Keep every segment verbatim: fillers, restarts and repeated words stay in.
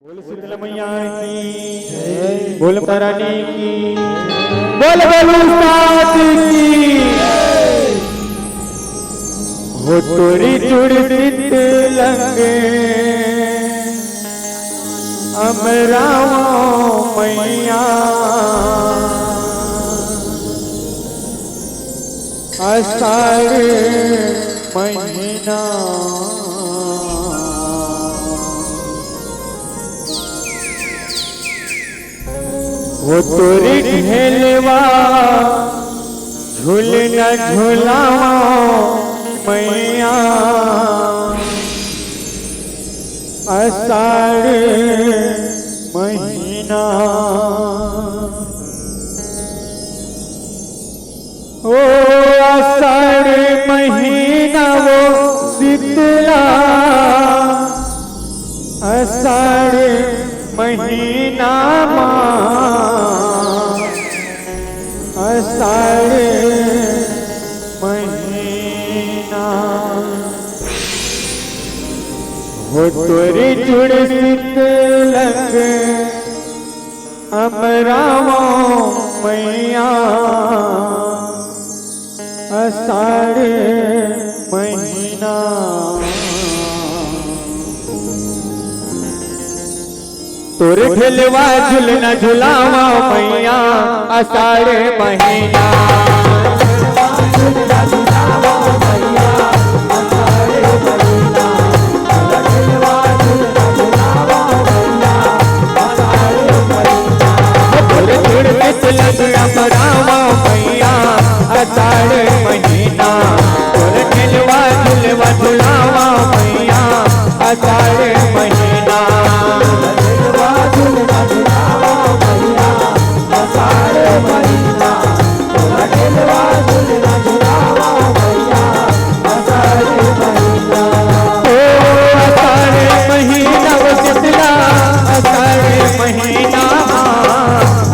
बोल शीतला मैया की, बोल माता रानी की, बोल बोल उस्ताद की। हो तोरी जुड़ शीतलंग अमरावा मैया, आषाढ़ महीना। हो तोरी ढेलवा झूलना झुलावा मैया, आषाढ़ महीना। ओ आषाढ़ महीना वो शीतला, आषाढ़ महीना मा, आषाढ़ महीना। हो तोरी जुड़ शीतलंग अमरावा मैया, आषाढ़ महीना। तोर ढेलवा झुलना झुलावा मैया, आषाढ़ महीना। तोर जुड़ शीतलंग अमरावा मैया, आषाढ़ महीना। तोर ढेलवा झुलवा झुलावा मैया, आषाढ़ महीना। ओ आषाढ़ महीना वो शीतला, आषाढ़ महीना,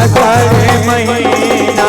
आषाढ़ महीना।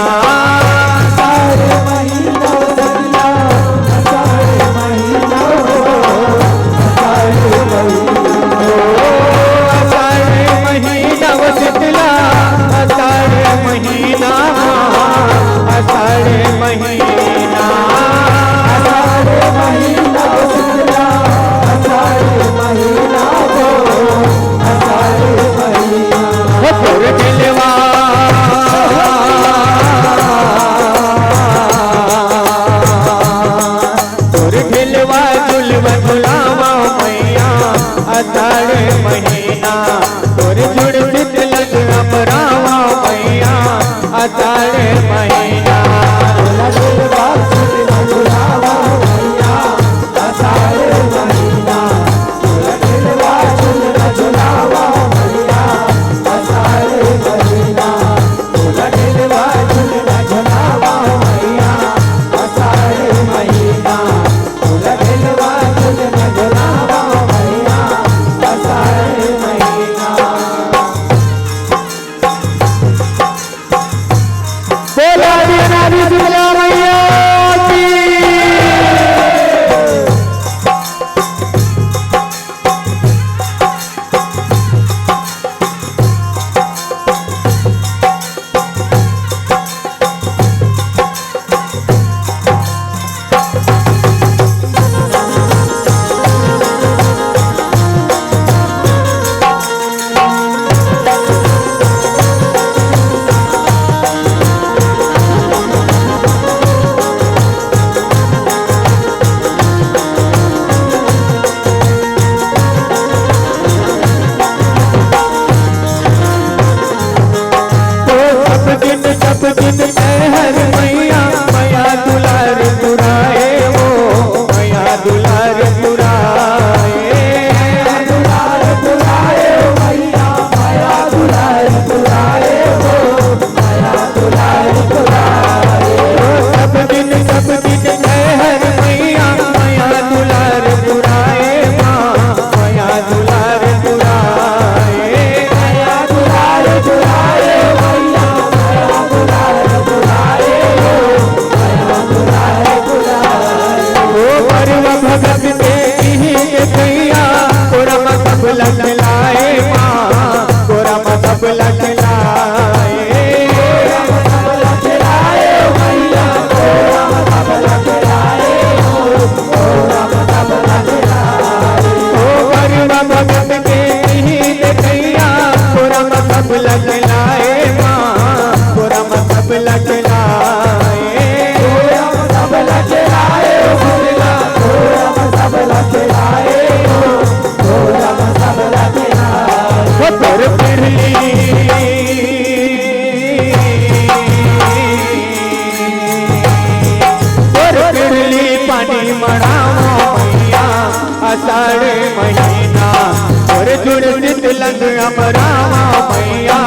लग अमरावा मैया,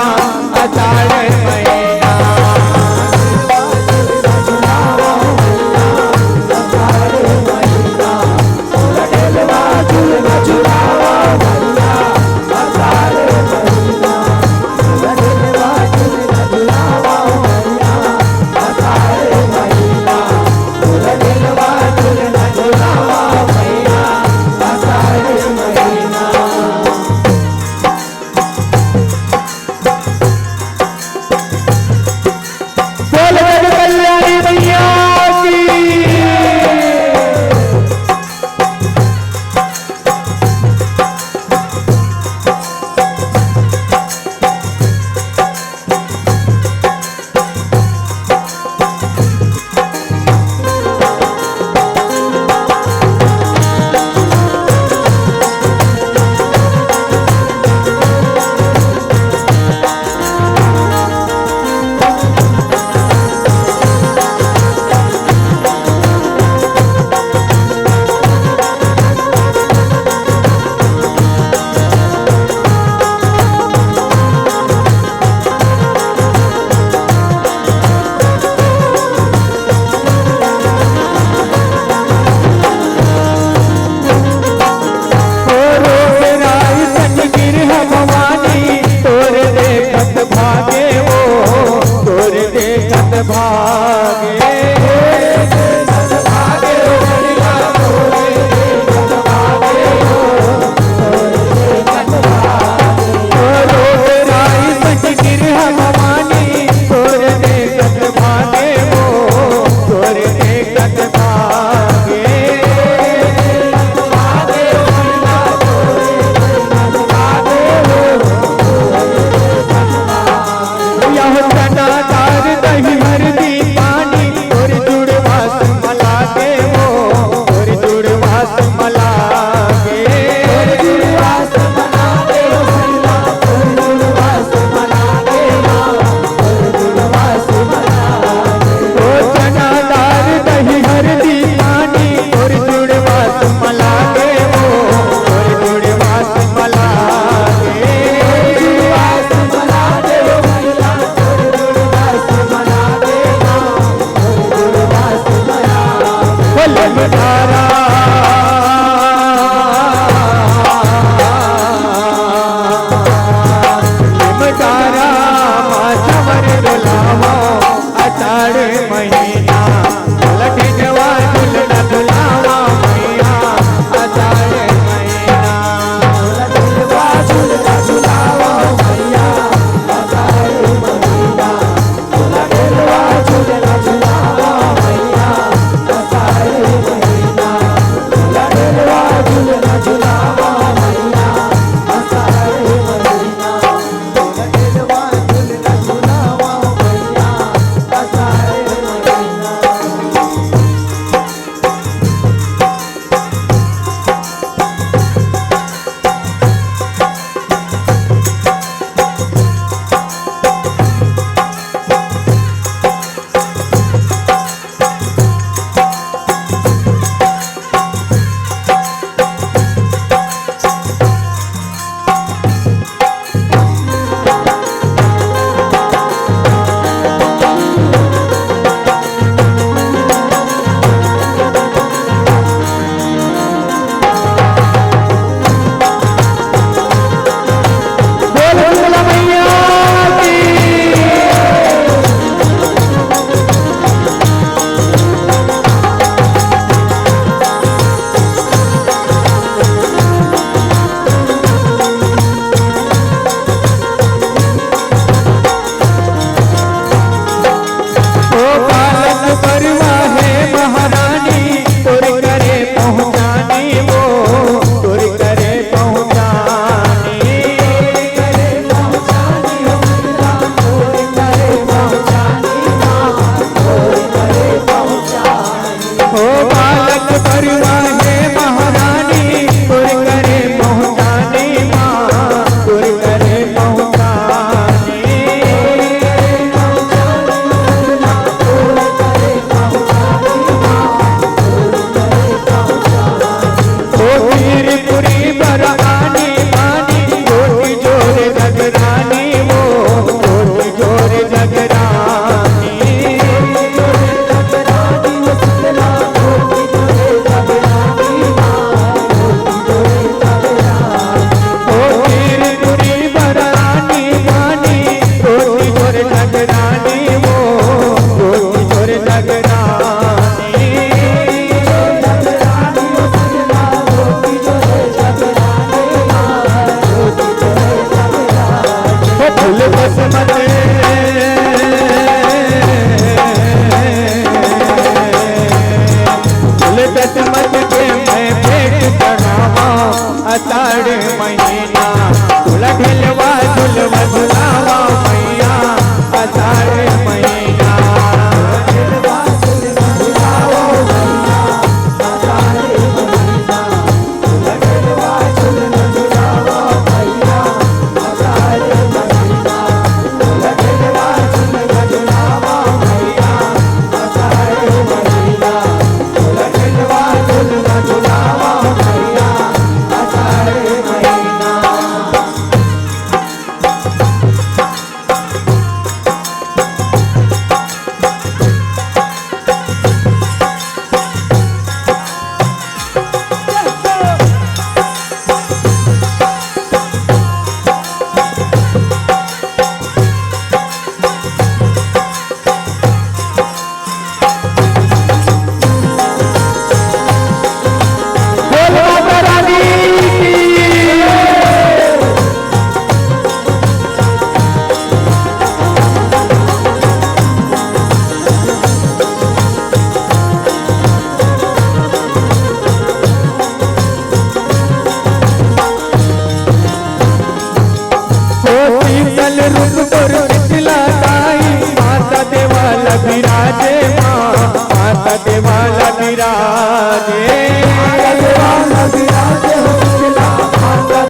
आषाढ़ महीना। बोल जग कल्याणी मैया की। ओ रोग राई संग गिरह भवानी, तोर देखत भागे वो, तोर देखत भागे। ओ रोग राई संग गिरह भवानी, तोर देखत भागे वो, तोर देखत भागे। यह चना दार दही हरदी पानी, तोर जुड़वा से मला के वो, तोर जुड़वा से मला के। ओ चना दार दही हरदी पानी, तोर जुड़वा से मला के वो, तोर जुड़वा से मला के। बोल भंडारा। भंडारा मा झमर डोलावा, आषाढ़ महीना, लठिनवा झुलना झुलावा मैया, आषाढ़ महीना। बोल मंगला मैया की। ओ बालक बरुआ हे महारानी, तोर करे पहुँचानी वो, तोर करे पहुँचानी। ओ बालक बरुआ हे महारानी, तोर करे पहुँचानी माँ, तोर करे पहुँचानी। ओ त्रिपुरी बर आनी बानी, कोटि पेट म